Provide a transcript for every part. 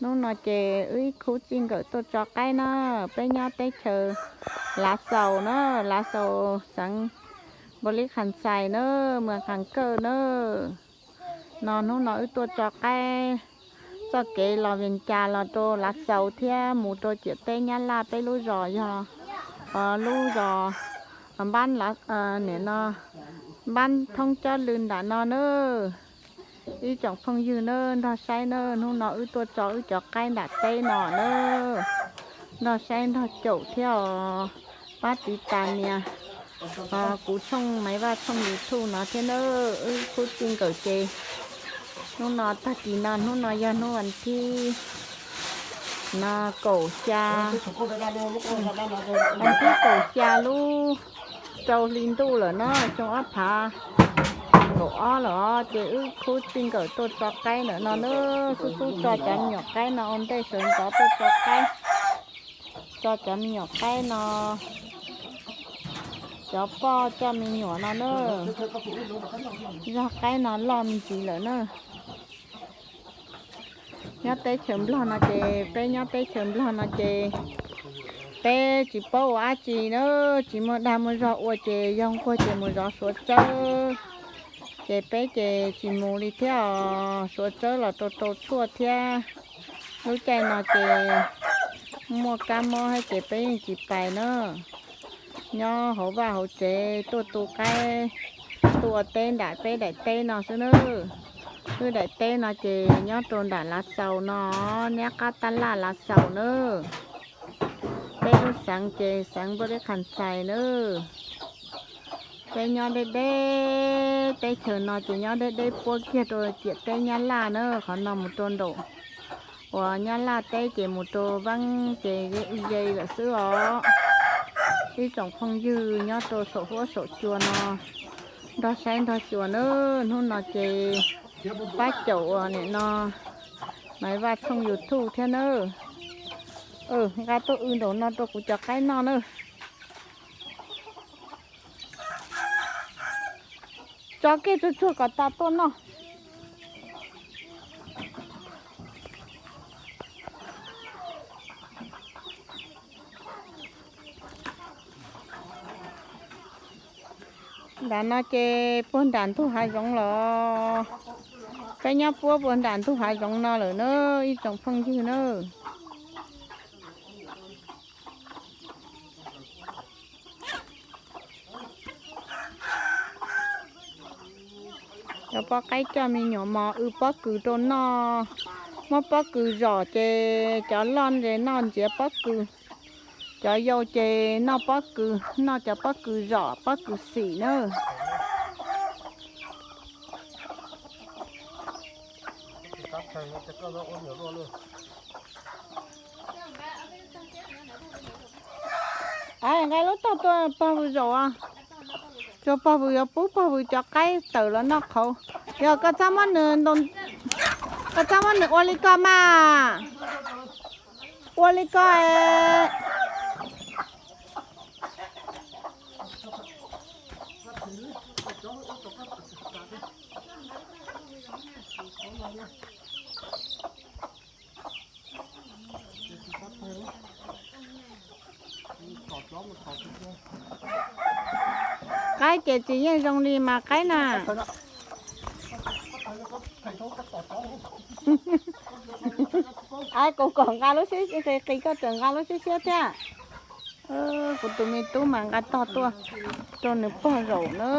Hnub no ces wb ib khub txij nkawm tuaj tso qaib na, peb nyob teb chaws Lav Xaus na, Lav Xaus xeev Npaus Lis Khas Xais na, mas Khas Kawj na. No hnub no wb tuaj tso qaib txoj kev los Vias Cas los rau Lav Xaus thiab mus rau ciam teb Nyab Laj, peb lub zos yog lub zos npab, nim no npab Thoob Cob Lw nram no na. Ib tsoom phooj ywg na, nrog saib na, hnub no wb tuaj tso wb cov qaib nram teb no na, nrog saib nrog caum thiab os. Pab tiv tas nias kuv tshooj Maiv Vaj tshooj YouTube no thiab na, wb khub txij nkawm ces hnub no tag kis no, hnub no yog hnub vas thib no kaum xya, vas thib kaum xya lub rau hli ntuj lawm na, xyoo ob phav kaum ob lawm os. Ces wb khub txij nkawm tuaj tso qaib ntawm no na, xub xub tso cov me nyuam qaib no ua ntej sawv ntxov tuaj tso qaib. Tso cov me nyuam qaib no, cov poj coj me nyuam no na. Zog qaib no loj me ntsis lawm na. Nyob teb chaws Nplog no ces, peb nyob teb chaws Nplog no ces peb tsis paub ua dab tsi na, tsis muaj dag muaj zog ua ces yog nquag ces mus zov suav tsawb. Ces peb ces tsis mus li thiab os, suav tsawb los rau rau tshuaj thiab. Lub caij no ces muaj kab mob thiab ces peb yeej tsis pais na. Nyob hauv vaj hauv tsev tuaj tu qaib, tu ua teb nram peb daim teb no xwb na. Wb daim teb no ces nyob rau nram Lav Xaus no, nab qab tab laj Lav Xaus na. Peb lub xeev ces xeev Npaus Lis Khas Xais na. Peb nyob deb deb, teb chaws no ces nyob deb deb puab kiag rau ciam teb Nyab Laj na, qhov no mus rau nraum uas Nyab Laj teb ces mus rau Vaab ces ze lawm xwb os. Ib tsoom phooj ywg nyob rau saum huab saum cua no nrog saib nrog xyuas na. Hnub no ces pab caum uas nim no Maiv Vaj tshooj YouTube thiab na. Nqa tuaj w nraum no rau kuv cov qaib noj na. Tso kiag tsuag tsuag kom tas tuaj noj. Nram no ces puag nram ntug hav zoov los, peb nyob puab puag nram ntug hav zoov no lawm na, ib tsoom phooj ywg na. Cov poj qaib coj me nyuam mos w pob kws rau noj, muab pob kws zom ces cov loj ces noj ntsiav pob kws, cov yau ces noj pob kws, noj cov pob kws zom pob kws xim na. Nqa lub tog tuaj pog vwm zaum, tsuas pog vwm yuav pub pog vwm cov qaib tawm los noj qhauv. Yog koj txhob muab nws, koj txhob muab nws ua li ko mas. Ua li ko es. Qaib ces tsis yeej zoo li mas qaib na. Ai, kuv kom nqa lub siab qis, koj tseem nqa lub siab siab thiab. Kuv tus me tub mas nqa tog tuaj rau nws pog zaum na.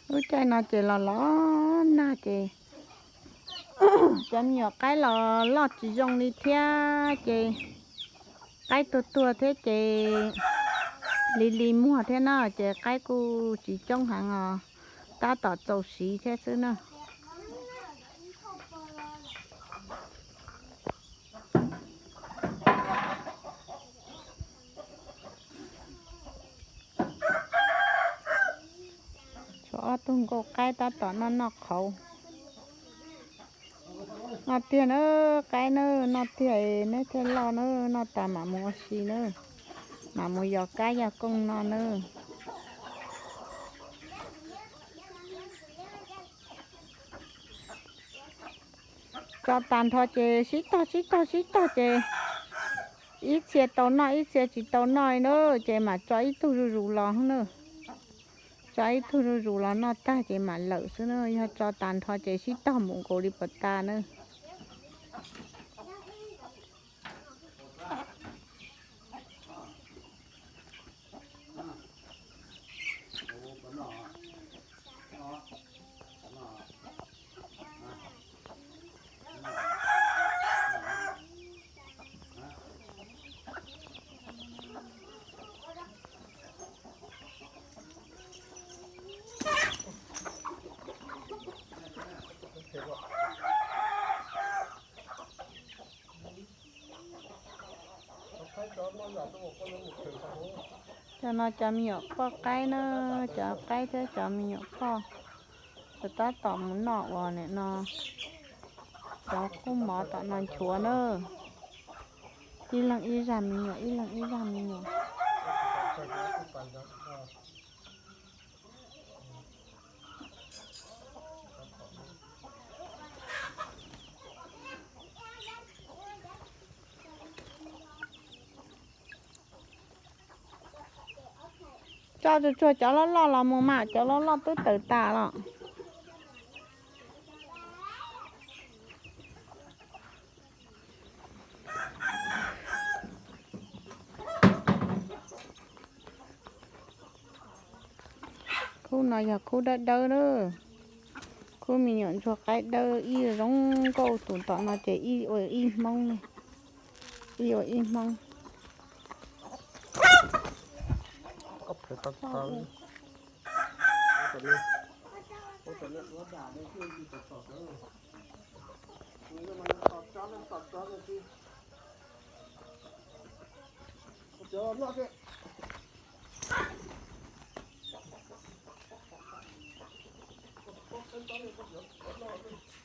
Lub caij no ces los los nag ces cov me nyuam qaib los loj tsis zoo li thiab ces qaib tuag tuag thiab ces li li muag thiab na ces qaib kuj tsis coob heev os, tab tom txaus siv thiab xwb na. Tshuav ob tug nkauj qaib tab tom noj noj qhauv. Noj tiag na, qaib na, noj tiag neb thiaj loj na, noj tas mam mus ua si na, mam mus yos kab yos kooj noj na. Tso tag nrho ces sib tog sib tog sib tog ces ib txhia tau noj ib txhia tsis tau noj na, ces mam tso ib tug zuj zus los na. Tso ib tug zuj zus los noj tag ces mam lawm xwb na, yog tso tas nrho ces sib tog mus nkaus li puas tas na. Cov no cov me nyuam poj qaib na, cov qaib thiab cov me nyuam poj, cov tab tom mus noj uas nim no cov kub mov tom no nchuav na. Ib leeg ib zaj me nyuam, ib leeg ib zaj me nyuam. Tso tsuag tsuag cov loj loj los mus mas, cov loj loj twb tawm tas los. Khub no yog khub dawb dawb na. Khub me nyuam ntsuag qaib dawb ib zoo nkauj, tus tom no ces ib ua ib hmoob, ib ua ib hmoob.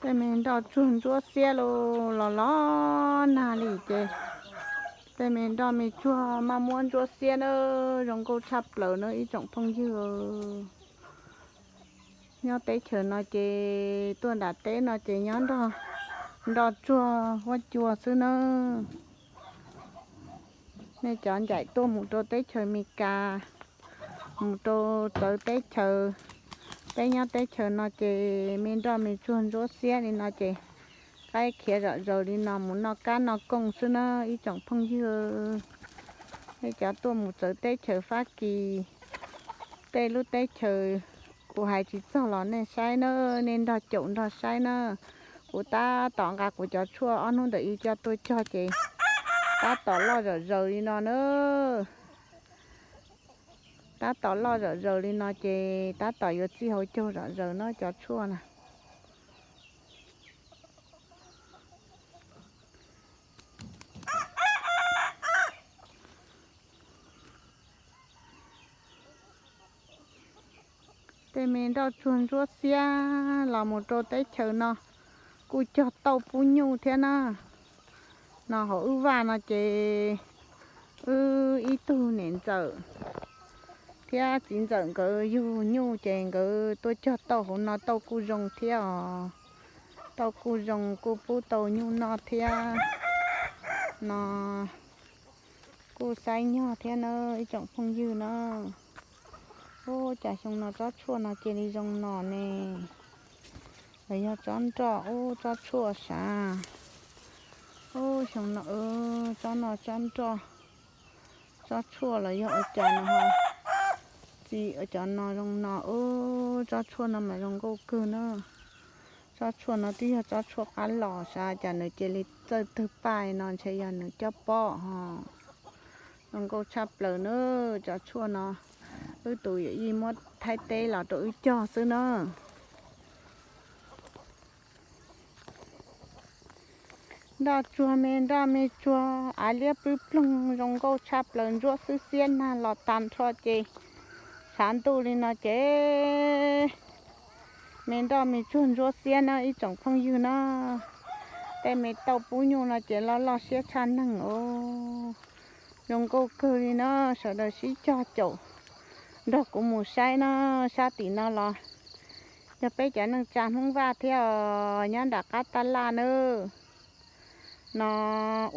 Tej me nroj tsuag ntsuab xiab los los nag li ces tej me nroj me tsuag maj muab ntsuab xiab na, zoo nkauj tshaj plaws na ib tsoom phooj ywg. Nyob teb chaws no ces tuaj nram teb no ces nyob nroj tsuag huab cua xwb na. Nej cov ncaim tuaj mus rau teb chaws Amelikas, mus rau txawv teb chaws, peb nyob teb chaws no ces me nroj me tsuag ntsuab xiab li no ces qaib khiav zom zaws li no mus noj kab noj kooj xwb na ib tsoom phooj ywg. Nej cov tuaj mus txawv teb chaws Fab Kis, tej lub teb chaws kuv hais tsis txog los nej saib na, nej nrog caum nrog saib na. Kuv tab tom nqa kuv cov tshuaj ob hnub ntawm i coj tuaj cog ces tab tom loj zom zaws li no na. Tab tom loj zom zaws li no ces tab tom yuav txij hauv caug zom zaws na cov tshuaj na. Tej me nroj tsuag ntsuab xiab los mus rau teb chaws no kuj cog tauj pub nyuj thiab na. No hauv wb vaj no ces wb ib tug niam ntxawm thiab txiv ntxawm nkawd yug nyuj ces nkawd tuaj cog tauj hauv no, tauj kuj zoo thiab os. Tauj kuj zoo kuj pub tau nyuj noj thiab no. Kuj xaib nyog thiab na ib tsoom phooj ywg na. Ub, cas xyoo no tsob tshuaj no cia li zoo no ne. Los yog tsob nroj, ub, tsob tshuaj sav. Ub, xyoo no tsob no tsob nroj, tsob tshuaj los yog ua cas no ho Cov no zoo no, tsob tshuaj no mas zoo nkauj kawg na. Tsob tshuaj no twb yog tsob tshuaj qab los, sav cas nws cia li txawj tawg paj no, ntshe yog nws coj pob ho. Zoo nkauj tshaj plaws na. Cov tshuaj no wb tus yawm yij muab thaib teb los rau wb cog xwb na. Nroj tsuag me nroj me tsuag, av liab pwb ploog, zoo nkauj tshaj plaws, ntsuab xwb xiab nag los tag nrho ces tshav ntuj li no ces me nroj me tsuag ntsuab xiab na ib tsoom phooj ywg na. Tej me tauj pub nyuj no ces loj loj siab tshaj neeg os. Zoo nkauj kawg li na, sawv daws sib cog caum nrog kuv mus saib na. Sab tim no los yog peb cov neej tsa Hmoob Vaj thiab os, nyob nram qab tab laj na. No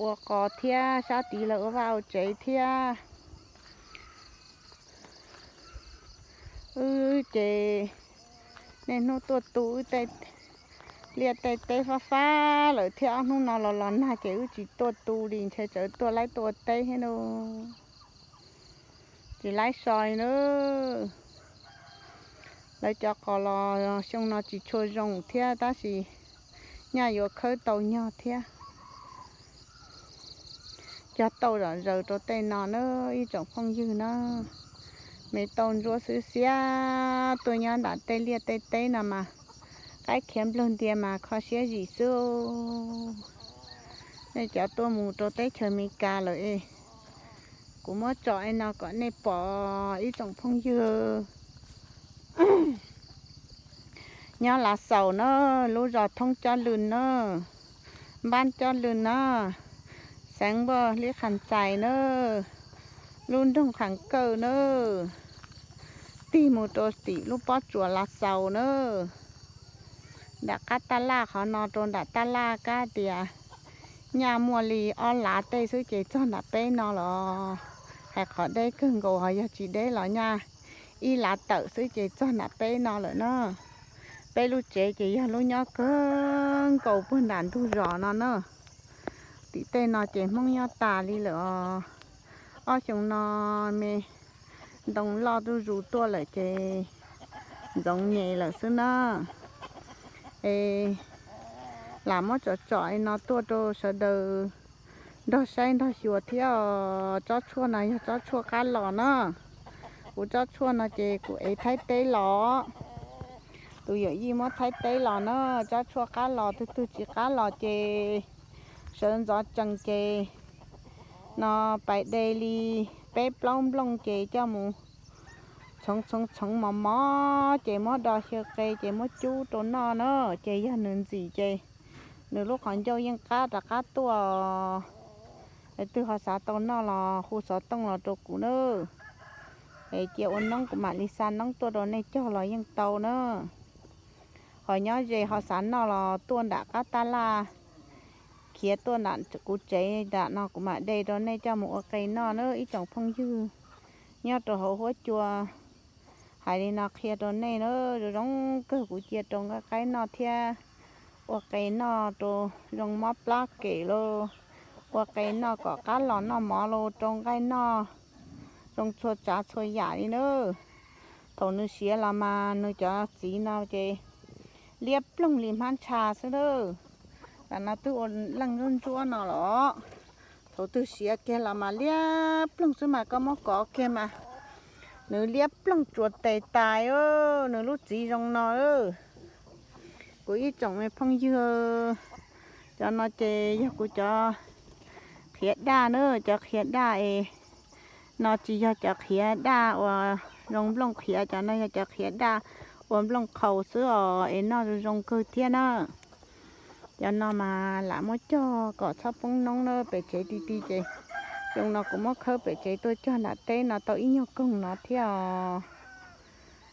ua qos thiab, sab tid lawv ua vaj ua tsev thiab. Wb ces niaj hnub tuaj tu wb tej liaj tej teb fab fab lawm thiab, ob hnub no los los nag ces wb tsis tuaj tu li, ntshe tseem tuaj laib tuaj ua teb thiab no. Tsis laib so li na. Lawv cov qos los xyoo no tsis tshua zoo thiab, tab sis nyaj yuav khawb tau nyog thiab. Cog tauj zom zaws rau tej no na ib tsoom phooj ywg na. Me tauj ntsuab xwb xiab tuaj nyob nram tej liaj tej teb no mas qaib khiav nplawg ntia mas kho siab zim xwb. Nej cov tuaj mus rau teb chaws Amelikas lawm es kuv muab tso li no kom nej pom ib tsoom phooj ywg. Nyob Lav Xaus na, lub zos Thoob Cob Lwm na, npab Cob Lwm na, xeev Npaj Lis Qhas Ntxais na, lub nroog Qhas Kawj na, tig mus rau tim lub pob tsuas Lav Xaus na. Nram qab taj laj qhov no rau nram taj laj kab tias nyaj muaj li ob lav tej xwb ces txog nram peb no los. Hais qhov deb kawg nkaus ho yog tsis deb los nyaj ib lav tawm xwb ces txog nram peb no lawm na. Peb lub tsev ces yog lub nyob kawg nkaus puag nram ntug zos no na. Tim tej no ces Hmoob nyob tas li lawm os. Ob xyoo no me ntoo loj zuj zus tuaj lawm ces ntxoov nyem lawm xwb na. Es lam muab tsom tsom li no tuaj rau sawv daws nrog saib nrog xyuas thiab os. Tsob tshuaj no yog tsob tshuaj qab los na. Kuv tsob tshuaj no ces kuv ev Thaib teb los. Tus yawm yij muab Thaib teb los na. Tsob tshuaj qab los, tus twg tsis qab los ces sawv ntxov tsees ces no pais de li peb plaub nplooj ces coj mus txhoov txhoov txhoov mos mos ces muab do xyaw qe ces muab cub rau noj na. Ces yog nws ntxim ces nws lub qhov ncauj yeej qab rov qab tuaj. Es twg ho xav tau noj los hu xov tooj los rau kuv na. Es cia ua noob kuv mam li xa noob tuaj rau nej cog los yeej tau na. Ho nyob ze ho xav noj los tuaj nram qab taj laj, khiav tuaj nram kuv tsev nram no kuv mam de rau nej coj mus ua qe noj na ib tsoom phooj ywg nyob rau hauv huab cua. Hais li no qhia rau nej na, zoo zoo kawg kuv cia rau nqaij qaib noj thiab ua qe noj rau zoo mob plab kem lauj. Ua qe noj kom qab los noj mov lauj, rau nqaij noj zoo txhua tsav txhua yam li na. Thaum nws siav los mas nws cov txiv no ces liab ploog li hmab ntsha xwb na. Tam no twb ua leej ntsuab ntsuab no los, thaum twg siav kiag los mas liab ploog xwb mas koj muab kov kiag mas nws liab ploog tsuas tes tais, nws lub txiv zoo no. Kuv ib tsoom me phooj ywg, cov no ces yog kuv cov qhiav daj na, cov qhiav daj es no tsis yog cov qhiav daj uas zoo nplooj qhiav, cov no yog cov qhiav daj ua nplooj qhaus xwb os, es noj zoo zoo kawg thiab na. Cov no mas lam muab cog kom txhob poob noob na, pem tsev ti ti ces xyoo no kuv muab khawb pem tsev tuaj cog nram teb no tau ib nyuag koog no thiab os.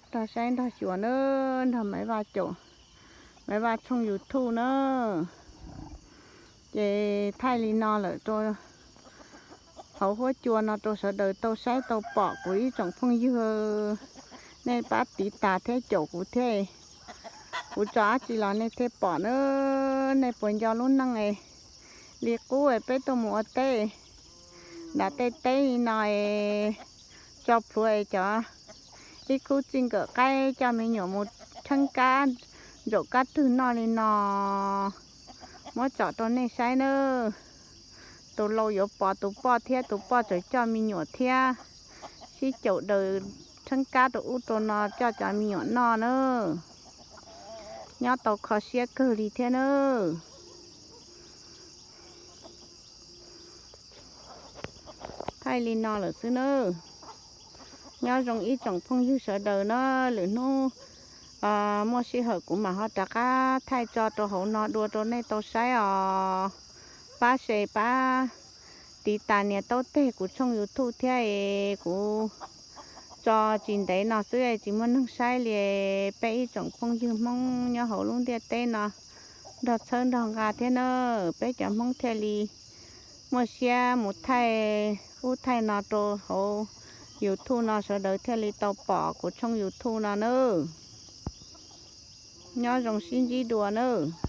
Nrog saib nrog xyuas na, nrog Maiv Vaj caum Maiv Vaj tshooj YouTube na. Ces thaij li no lawm rau hauv huab cua no rau sawv daws tau saib tau pom kuv ib tsoom phooj ywg. Nej pab tiv tas thiab caum kuv thiab, kuv tso dab tsi los nej thiaj pom na. Nej puas nco lub neej es li qub es peb tuaj mus ua teb nram tej teb li no es tso plhuav es cov Ib khub txij nkawm qaib coj me nyuam mus rheeb kab ntsaum kab rwg noj li no, muab tsom rau nej saib nawb. Tus laus yuav pom tus poj thiab, tus poj tseem coj me nyuam thiab, sib caum daws rheeb kab rau ub rau no coj cov me nyuam noj nawb. Nyob tau kho siab kawg li thiab nawb. Thaij li no lawm xwb nawb. Nyob zoo ib tsoom phooj ywg sawv daws na, lwm hnub muaj sij hawm kuv mam ho rov qab thaij tso rau hauv no dua rau nej tau saib os. Pab share pab tiv tas nias taub teg kuv tshooj YouTube thiab es kuv tso tsis ntev no xwb es tsis muaj neeg saib li. Peb ib tsoom phooj ywg Hmoob nyob hauv lub ntiaj teb no nrog txhawb nrog nqa thiab na, peb cov Hmoob thiaj li muaj siab mus thaij ub thaij no rau hauv YouTube no sawv daws thiaj li tau pom kuv tshooj YouTube no nawb. Nyob zoo sib ntsib dua nawb.